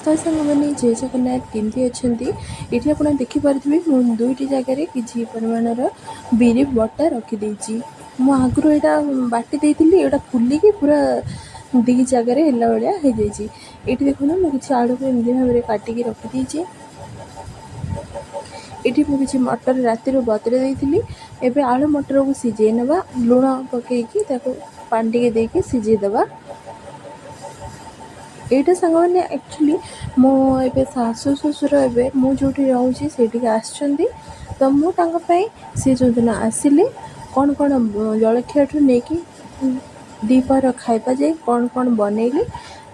ନମସ୍କାର ସାଙ୍ଗମାନେ, ଜୟ ଜଗନ୍ନାଥ। କେମିତି ଅଛନ୍ତି? ଏଠି ଆପଣ ଦେଖିପାରୁଥିବେ, ମୁଁ ଦୁଇଟି ଜାଗାରେ କିଛି ପରିମାଣର ବିରି ବଟା ରଖିଦେଇଛି। ମୁଁ ଆଗରୁ ଏଇଟା ବାଟି ଦେଇଥିଲି। ଏଇଟା ଫୁଲିକି ପୁରା ଦୁଇ ଜାଗାରେ ହେଲା ଭଳିଆ ହେଇଯାଇଛି। ଏଇଠି ଦେଖନ୍ତୁ, ମୁଁ କିଛି ଆଳୁକୁ ଏମିତି ଭାବରେ କାଟିକି ରଖିଦେଇଛି। ଏଠି ମୁଁ କିଛି ମଟର ରାତିରୁ ବତୁରେଇ ଦେଇଥିଲି। ଏବେ ଆଳୁ ମଟରକୁ ସିଝେଇ ନେବା। ଲୁଣ ପକାଇକି ତାକୁ ପାଣି ଟିକେ ଦେଇକି ସିଝେଇ ଦେବା। ଏଇଟା ସାଙ୍ଗମାନେ, ଆକ୍ଚୁଆଲି ମୁଁ ଏବେ ଶାଶୁ ଶ୍ୱଶୁର ଏବେ ମୁଁ ଯେଉଁଠି ରହୁଛି ସେଇଠିକି ଆସିଛନ୍ତି। ତ ମୁଁ ତାଙ୍କ ପାଇଁ, ସେ ଯେଉଁଦିନ ଆସିଲେ, କ'ଣ କ'ଣ ଜଳଖିଆଠୁ ନେଇକି ଦ୍ୱିପହର ଖାଇବା ଯାଏ କ'ଣ କ'ଣ ବନେଇଲି,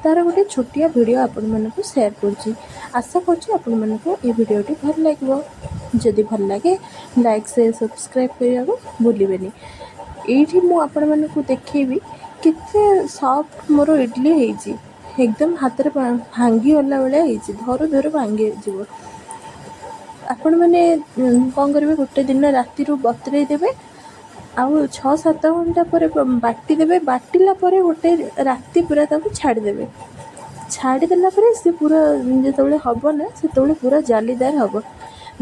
ତା'ର ଗୋଟେ ଛୋଟିଆ ଭିଡ଼ିଓ ଆପଣମାନଙ୍କୁ ସେୟାର କରୁଛି। ଆଶା କରୁଛି ଆପଣମାନଙ୍କୁ ଏ ଭିଡ଼ିଓଟି ଭଲ ଲାଗିବ। ଯଦି ଭଲ ଲାଗେ, ଲାଇକ୍, ସେୟାର, ସବସ୍କ୍ରାଇବ୍ କରିବାକୁ ଭୁଲିବେନି। ଏଇଠି ମୁଁ ଆପଣମାନଙ୍କୁ ଦେଖେଇବି କେତେ ସଫ୍ଟ ମୋର ଇଡ଼ଲି ହେଇଛି। ଏକଦମ ହାତରେ ଭାଙ୍ଗିଗଲା ଭଳିଆ ହେଇଛି, ଧରୁ ଧରୁ ଭାଙ୍ଗିଯିବ। ଆପଣମାନେ କ'ଣ କରିବେ, ଗୋଟେ ଦିନ ରାତିରୁ ବତୁରେଇ ଦେବେ ଆଉ 6-7 ଘଣ୍ଟା ପରେ ବାଟି ଦେବେ। ବାଟିଲା ପରେ ଗୋଟେ ରାତି ପୁରା ତାକୁ ଛାଡ଼ିଦେବେ। ଛାଡ଼ିଦେଲା ପରେ ସେ ପୁରା ଯେତେବେଳେ ହେବ ନା, ସେତେବେଳେ ପୁରା ଜାଲିଦାର ହେବ।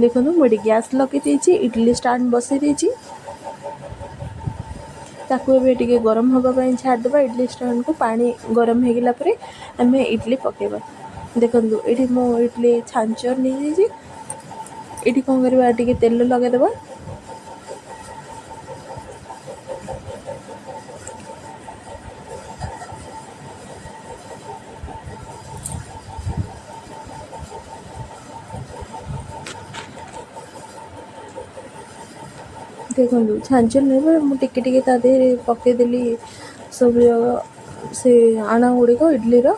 ଦେଖନ୍ତୁ, ମୁଁ ଏଠି ଗ୍ୟାସ୍ ଲଗେଇ ଦେଇଛି, ଇଡ଼ଲି ଷ୍ଟାଣ୍ଡ ବସେଇ ଦେଇଛି। ତାକୁ ଏବେ ଟିକେ ଗରମ ହେବା ପାଇଁ ଛାଡ଼ିଦେବା ଇଡ଼ଲି ଷ୍ଟାଣ୍ଡକୁ। ପାଣି ଗରମ ହେଇଗଲା ପରେ ଆମେ ଇଡ଼ଲି ପକାଇବା। ଦେଖନ୍ତୁ, ଏଇଠି ମୁଁ ଇଡ଼ଲି ଛାଞ୍ଚ ନେଇଯାଇଛି। ଏଇଠି କ'ଣ କରିବା, ଟିକେ ତେଲ ଲଗାଇଦେବା। ଦେଖନ୍ତୁ, ଛାଞ୍ଚ ନେବେ, ମୁଁ ଟିକେ ଟିକେ ତା ଦେହରେ ପକାଇଦେଲି ସବୁ ସେ ଆଣ ଗୁଡ଼ିକ ଇଡ଼ଲିର।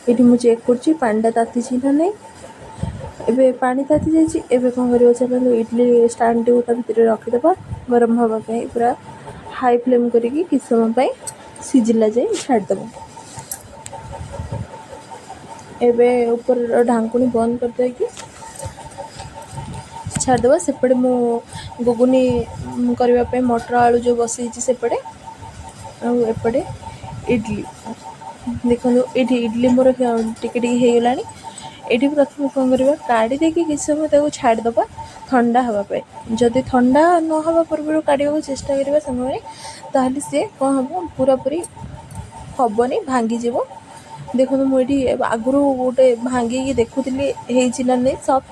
ଏଇଠି ମୁଁ ଚେକ୍ କରୁଛି ପାଣିଟା ତାତିଛି ନା ନାହିଁ। ଏବେ ପାଣି ତାତି ଯାଇଛି। ଏବେ କ'ଣ କରିବ, ଚାଲନ୍ତୁ ଇଡ଼ଲି ଷ୍ଟାଣ୍ଡଟିକୁ ତା ଭିତରେ ରଖିଦେବା ଗରମ ହେବା ପାଇଁ। ପୁରା ହାଇ ଫ୍ଲେମ୍ କରିକି କିଛି ସମୟ ପାଇଁ ସିଝିଲା ଯାଏ ଛାଡ଼ିଦେବା। ଏବେ ଉପରର ଢାଙ୍କୁଣୀ ବନ୍ଦ କରିଦେଇକି ଛାଡ଼ିଦେବା। ସେପଟେ ମୁଁ ଘୁଗୁନି କରିବା ପାଇଁ ମଟର ଆଳୁ ଯେଉଁ ବସେଇଛି ସେପଟେ, ଆଉ ଏପଟେ ଇଡ଼ଲି। ଦେଖନ୍ତୁ, ଏଇଠି ଇଡ଼ଲି ମୋର ଟିକେ ଟିକେ ହେଇଗଲାଣି। ଏଇଠି ପ୍ରଥମେ କ'ଣ କରିବା, କାଢ଼ି ଦେଇକି କିଛି ସମୟ ତାକୁ ଛାଡ଼ିଦେବା ଥଣ୍ଡା ହେବା ପାଇଁ। ଯଦି ଥଣ୍ଡା ନ ହେବା ପୂର୍ବରୁ କାଢ଼ିବାକୁ ଚେଷ୍ଟା କରିବା ସାଙ୍ଗମାନେ, ତାହେଲେ ସିଏ କ'ଣ ହେବ, ପୁରାପୁରି ହେବନି, ଭାଙ୍ଗିଯିବ। ଦେଖନ୍ତୁ, ମୁଁ ଏଇଠି ଆଗରୁ ଗୋଟେ ଭାଙ୍ଗିକି ଦେଖୁଥିଲି ହେଇଛି ନା ନାହିଁ ସଫ୍ଟ।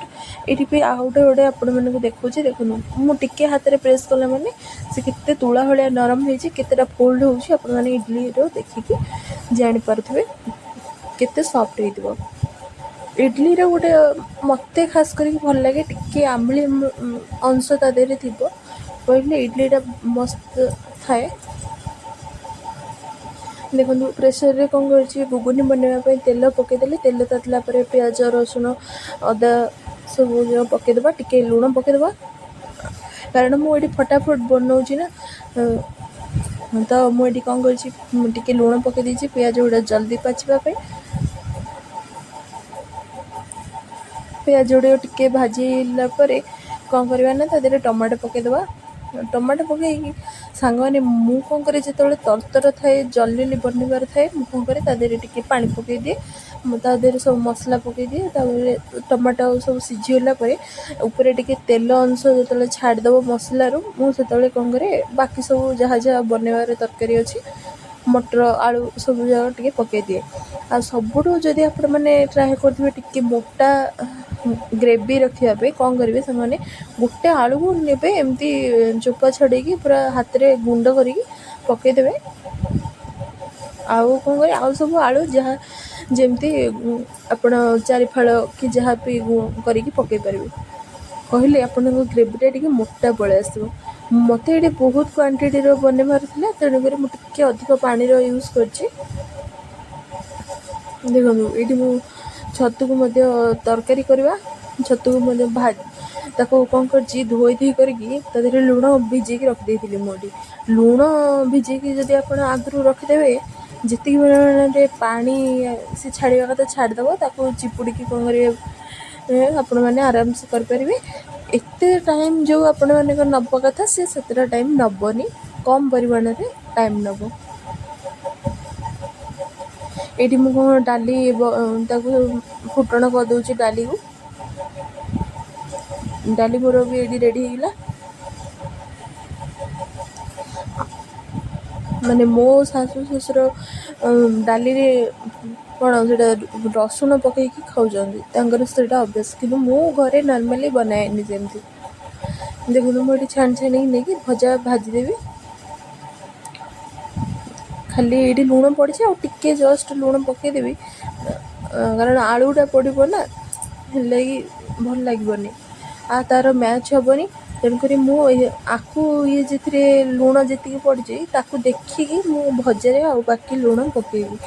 ଏଇଠି ବି ଆଉ ଗୋଟେ ଗୋଟେ ଆପଣମାନଙ୍କୁ ଦେଖାଉଛି। ଦେଖନ୍ତୁ, ମୁଁ ଟିକେ ହାତରେ ପ୍ରେସ୍ କଲା ମାନେ ସେ କେତେ ତୁଳା ଭଳିଆ ନରମ ହେଇଛି, କେତେଟା ଫୋଲ୍ଡ ହେଉଛି। ଆପଣମାନେ ଇଡ଼ଲିର ଦେଖିକି ଜାଣିପାରୁଥିବେ କେତେ ସଫ୍ଟ ହେଇଥିବ। ଇଡ଼ଲିର ଗୋଟେ ମୋତେ ଖାସ୍ କରିକି ଭଲ ଲାଗେ, ଟିକେ ଆମ୍ବିଳି ଅଂଶ ତା ଦେହରେ ଥିବ କହିଲେ ଇଡ଼ଲିଟା ମସ୍ତ ଥାଏ। ଦେଖନ୍ତୁ, ପ୍ରେସରରେ କ'ଣ କରିଛି, ଘୁଗୁନି ବନେଇବା ପାଇଁ ତେଲ ପକାଇଦେଲି। ତେଲ ତାତିଲା ପରେ ପିଆଜ, ରସୁଣ, ଅଦା ସବୁ ପକାଇଦେବା। ଟିକେ ଲୁଣ ପକାଇଦେବା, କାରଣ ମୁଁ ଏଠି ଫଟାଫଟ ବନଉଛି ନା। ତ ମୁଁ ଏଠି କ'ଣ କରିଛି, ଟିକେ ଲୁଣ ପକାଇ ଦେଇଛି ପିଆଜ ଗୁଡ଼ା ଜଲ୍ଦି ପାଚିବା ପାଇଁ। ପିଆଜ ଗୁଡ଼ିକ ଟିକେ ଭାଜିଲା ପରେ କ'ଣ କରିବା ନା, ତା ଦେହରେ ଟମାଟୋ ପକାଇଦେବା। ଟମାଟୋ ପକାଇକି ସାଙ୍ଗମାନେ, ମୁଁ କ'ଣ କରେ, ଯେତେବେଳେ ତରତର ଥାଏ, ଜଲ୍ଦି ବନେଇବାର ଥାଏ, ମୁଁ କ'ଣ କରେ, ତା ଦେହରେ ଟିକେ ପାଣି ପକାଇଦିଏ। ମୁଁ ତା ଦେହରେ ସବୁ ମସଲା ପକାଇଦିଏ। ତାପରେ ଟମାଟୋ ସବୁ ସିଝିଗଲା ପରେ ଉପରେ ଟିକେ ତେଲ ଅଂଶ ଯେତେବେଳେ ଛାଡ଼ିଦେବ ମସଲାରୁ, ମୁଁ ସେତେବେଳେ କ'ଣ କରେ, ବାକି ସବୁ ଯାହା ଯାହା ବନେଇବାର ତରକାରୀ ଅଛି, ମଟର, ଆଳୁ ସବୁ ଯାକ ଟିକେ ପକାଇଦିଏ। ଆଉ ସବୁଠୁ ଯଦି ଆପଣମାନେ ଟ୍ରାଏ କରୁଥିବେ ଟିକେ ମୋଟା ଗ୍ରେଭି ରଖିବା ପାଇଁ, କ'ଣ କରିବେ ସେମାନେ, ଗୋଟେ ଆଳୁକୁ ନେବେ, ଏମିତି ଚୋପା ଛଡ଼େଇକି ପୁରା ହାତରେ ଗୁଣ୍ଡ କରିକି ପକାଇଦେବେ। ଆଉ କ'ଣ କରିବେ, ଆଉ ସବୁ ଆଳୁ ଯାହା ଯେମିତି ଆପଣ ଚାରି ଫାଳ କି ଯାହା ବି କରିକି ପକାଇ ପାରିବେ। କହିଲେ ଆପଣଙ୍କ ଗ୍ରେଭିଟା ଟିକେ ମୋଟା ପଳେଇ ଆସିବ। ମୋତେ ଏଇଠି ବହୁତ କ୍ୱାଣ୍ଟିଟିର ବନେଇବାର ଥିଲା, ତେଣୁକରି ମୁଁ ଟିକେ ଅଧିକ ପାଣିର ୟୁଜ୍ କରିଛି। ଦେଖନ୍ତୁ, ଏଇଠି ମୁଁ ଛତୁକୁ ମଧ୍ୟ ତରକାରୀ କରିବା। ଛତୁକୁ ମଧ୍ୟ ତାକୁ କ'ଣ କରିଛି, ଧୋଇ ଧୋଇ କରିକି ତା ଦେହରେ ଲୁଣ ଭିଜେଇକି ରଖିଦେଇଥିଲି। ମୁଁ ଏଠି ଲୁଣ ଭିଜେଇକି ଯଦି ଆପଣ ଆଗରୁ ରଖିଦେବେ, ଯେତିକି ପରିମାଣରେ ପାଣି ସେ ଛାଡ଼ିବା କଥା ଛାଡ଼ିଦେବ। ତାକୁ ଚିପୁଡ଼ିକି କ'ଣ କରିବେ, ଆପଣମାନେ ଆରାମସେ କରିପାରିବେ। ଏତେ ଟାଇମ୍ ଯେଉଁ ଆପଣମାନଙ୍କର ନେବା କଥା, ସେ ସେତେଟା ଟାଇମ୍ ନେବନି, କମ୍ ପରିମାଣରେ ଟାଇମ୍ ନେବ। ଏଇଠି ମୁଁ କ'ଣ ଡାଲି ତାକୁ ଫୁଟଣ କରିଦେଉଛି ଡାଲିକୁ। ଡାଲି ମୋର ବି ଏଇଠି ରେଡ଼ି ହେଇଗଲା। ମାନେ ମୋ ଶାଶୁ ଶ୍ୱଶୁର ଡାଲିରେ କ'ଣ ସେଇଟା ରସୁଣ ପକେଇକି ଖାଉଛନ୍ତି, ତାଙ୍କର ସେଇଟା ଅଭ୍ୟାସ। କିନ୍ତୁ ମୁଁ ଘରେ ନର୍ମାଲି ବନାଏନି ଯେମିତି। ଦେଖନ୍ତୁ, ମୁଁ ଏଠି ଛାଣି ଛାଣିକି ନେଇକି ଭଜା ଭାଜିଦେବି। ଖାଲି ଏଇଠି ଲୁଣ ପଡ଼ିଛି, ଆଉ ଟିକେ ଜଷ୍ଟ ଲୁଣ ପକାଇଦେବି, କାରଣ ଆଳୁଟା ପଡ଼ିବ ନା, ହେଲାଗି ଭଲ ଲାଗିବନି ଆଉ ତା'ର ମ୍ୟାଚ୍ ହେବନି। ତେଣୁକରି ମୁଁ ଆକୁ ଇଏ ଯେଥିରେ ଲୁଣ ଯେତିକି ପଡ଼ିଛି ତାକୁ ଦେଖିକି ମୁଁ ଭଜାରେ ଆଉ ବାକି ଲୁଣ ପକାଇବି।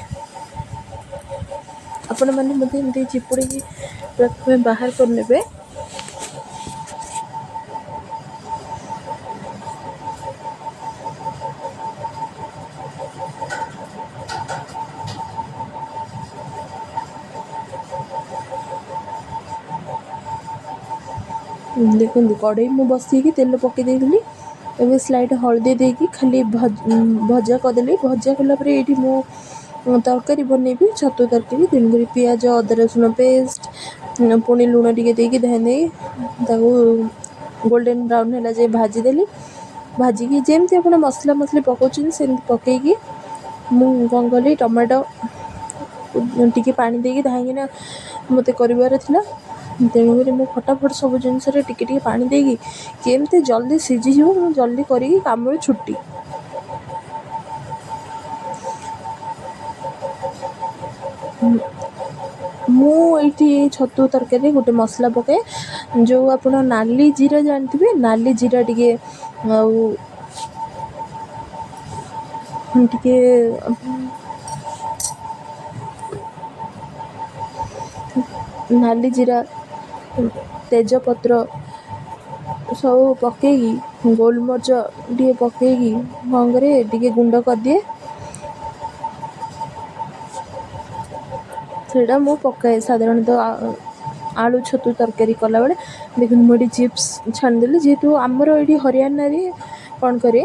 ଆପଣମାନେ ମଧ୍ୟ ଏମିତି ଚିପୁଡ଼ିକି ପ୍ରଥମେ ବାହାର କରିନେବେ। ଦେଖନ୍ତୁ, କଢ଼େଇ ମୁଁ ବସେଇକି ତେଲ ପକାଇ ଦେଇଥିଲି। ଏବେ ସ୍ଲାଇଟ୍ ହଳଦୀ ଦେଇକି ଖାଲି ଭଜା କରିଦେଲି। ଭଜା କଲା ପରେ ଏଇଠି ମୁଁ ତରକାରୀ ବନେଇବି, ଛତୁ ତରକାରୀ। ତେଣୁକରି ପିଆଜ, ଅଦା ରସୁଣ ପେଷ୍ଟ, ପୁଣି ଲୁଣ ଟିକେ ଦେଇକି ଧାଇଁ ଦେଇ ତାକୁ ଗୋଲ୍ଡେନ୍ ବ୍ରାଉନ୍ ହେଲା ଯାଏ ଭାଜିଦେଲି। ଭାଜିକି ଯେମିତି ଆପଣ ମସଲା ମସଲି ପକାଉଛନ୍ତି ସେମିତି ପକାଇକି ମୁଁ କ'ଣ କଲି, ଟମାଟୋ ଟିକେ ପାଣି ଦେଇକି ଧାଇଁକିନା ମୋତେ କରିବାର ଥିଲା। ତେଣୁକରି ମୁଁ ଫଟାଫଟ ସବୁ ଜିନିଷରେ ଟିକେ ଟିକେ ପାଣି ଦେଇକି କେମିତି ଜଲ୍ଦି ସିଝିଯିବ, ମୁଁ ଜଲ୍ଦି କରିକି କାମରୁ ଛୁଟି। ମୁଁ ଏଇଠି ଛତୁ ତରକାରୀରେ ଗୋଟେ ମସଲା ପକାଏ, ଯେଉଁ ଆପଣ ନାଲି ଜିରା ଜାଣିଥିବେ, ନାଲି ଜିରା ଟିକେ ଆଉ ଟିକେ ନାଲି ଜିରା, ତେଜପତ୍ର ସବୁ ପକାଇକି, ଗୋଲମରିଚ ଟିକେ ପକାଇକି କ'ଣ କରେ, ଟିକେ ଗୁଣ୍ଡ କରିଦିଏ। ସେଇଟା ମୁଁ ପକାଏ ସାଧାରଣତଃ ଆଳୁ ଛତୁ ତରକାରୀ କଲାବେଳେ। ଦେଖନ୍ତୁ, ମୁଁ ଏଠି ଚିପ୍ସ ଛାଣିଦେଲି। ଯେହେତୁ ଆମର ଏଇଠି ହରିୟାଣାରେ କ'ଣ କରେ,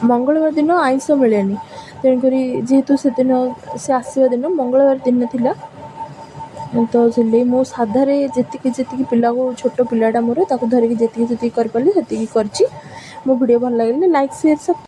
ମଙ୍ଗଳବାର ଦିନ ଆଇଁଷ ମିଳେନି। ତେଣୁକରି ଯେହେତୁ ସେଦିନ ସେ ଆସିବା ଦିନ ମଙ୍ଗଳବାର ଦିନ ଥିଲା, ତ ସେଥିଲାଗି ମୁଁ ସାଧାରେ ଯେତିକି ଯେତିକି ପିଲାକୁ, ଛୋଟ ପିଲାଟା ମୋର, ତାକୁ ଧରିକି ଯେତିକି ଯେତିକି କରିପାରିଲି ସେତିକି କରିଛି। ମୋ ଭିଡ଼ିଓ ଭଲ ଲାଗିଲେ ଲାଇକ୍, ସେୟାର, ସବ୍